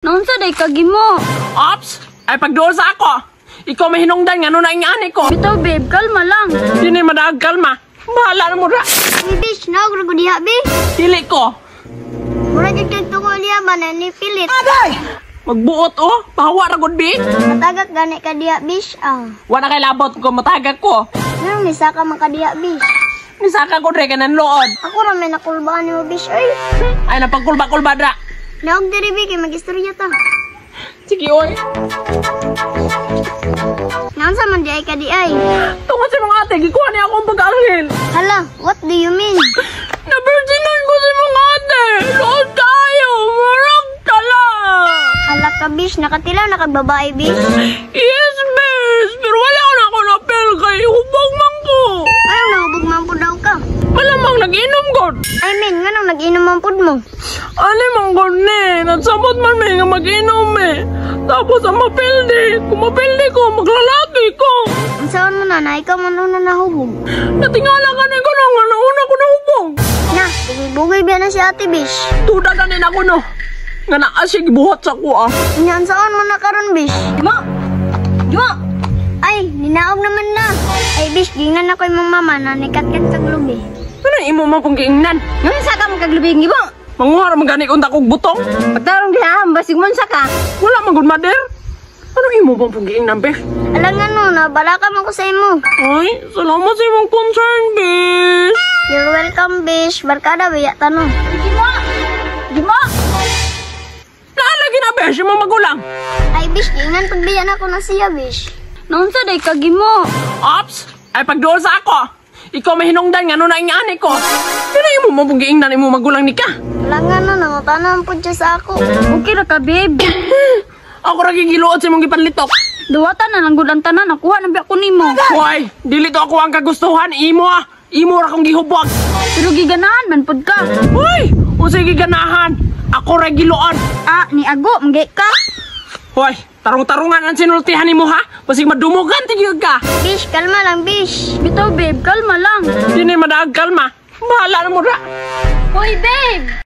Naunsa day kagimo? Ops! Ay pagduol sa ako! Ikaw may hinungdan nga na ani ko. Bitaw babe, kalma lang. Dili madaag kalma. Bahala na mo ra. Hey, bish, naog ra diha, bi. Dili ko. Mura jud kay tungo niya ba na ni pilit. Magbuot oh. Pahawa ra gud bi. Matagak gani ka diha, bish, ah. Wala kay labot ko matagak ko. Nganong nisaka man ka diha, bish? Nisaka ko dre kanan lood. Ako ra may nakulbaan nimo, bish, oy. Ay napagkulba-kulba dra. Naog diri, bi, kay magistorya ta. Sige oy. Naunsa man di ay ka di ay? Tungod sa mga ate, gikuha niya akong pag-anghel. Hala, what do you mean? Na-virginan ko sa mga ate. Lood tayo. Murag tala. Hala ka, bish, nakatilaw na kag babae, bish. Yes, bes. Pero wala ko na ako na-feel kay hubog man ko. Anong nahubog man pud daw ka? Malamang nag-inom god. I mean, nganong nag-inom man pud mo? Ano man god ni? Nagsamot man may nga mag-inom eh. Tapos ang mapildi. Kung mapildi ko, maglalaki ko. Unsaon mo na na ikaw man una nahubog? Natingala ka na ko na nga nauna ko nahubog. Na, bugay-bugay biya na si ate, bish. Duda ganin ako no. Nga naa siya gibuhat sa ko ah. Unya, unsaon mo na karon, bish? Gimo! Gimo! Ay, ninaog naman na. Ay, bish, gingnan ako imong mama na nikatkat sa glubi. Ano imo man kung giingnan? Naunsa ka man kaglubing gimo? Manguha ra man gani unta kog butong. Pagtarong diha, basig mo sa ka. Wala man gud mother. Ano imo bang pong giingnan, be? Alangan no, nabalaka man ko sa imo. Ay, salamat sa imong concern, bish. You're welcome, bish. Barkada, biya tanong. Gimo! Gimo! Naalagi na, besh, imong magulang. Ay, bish, gingnan pud biya na ako na siya, bish. Naunsa day kagimo? Ops! Ay pagduol sa ako. Ikaw may hinungdan nga na ani ko. Ano imo mo pong giingnan imong magulang ni ka? Alangan no, nangutana man pud siya sa ako. Okay ra ka babe. Ako ra gigiluot sa imong gipanlitok. Duwatan na lang gud ang tanan, nakuha na biya ko nimo. Hoy, dili to ako ang kagustuhan imo ah. Imo ra kong gihubog. Pero giganahan man pud ka. Hoy, unsay giganahan? Ako ra giluod. Ah, ni ago manggay ka. Hoy, tarong-tarungan ang sinultihan nimo ha. Basig madumugan tigil ka. Bish, kalma lang, bish. Bitaw babe, kalma lang. Dili madaag kalma. Bahala na mo ra. Hoy babe!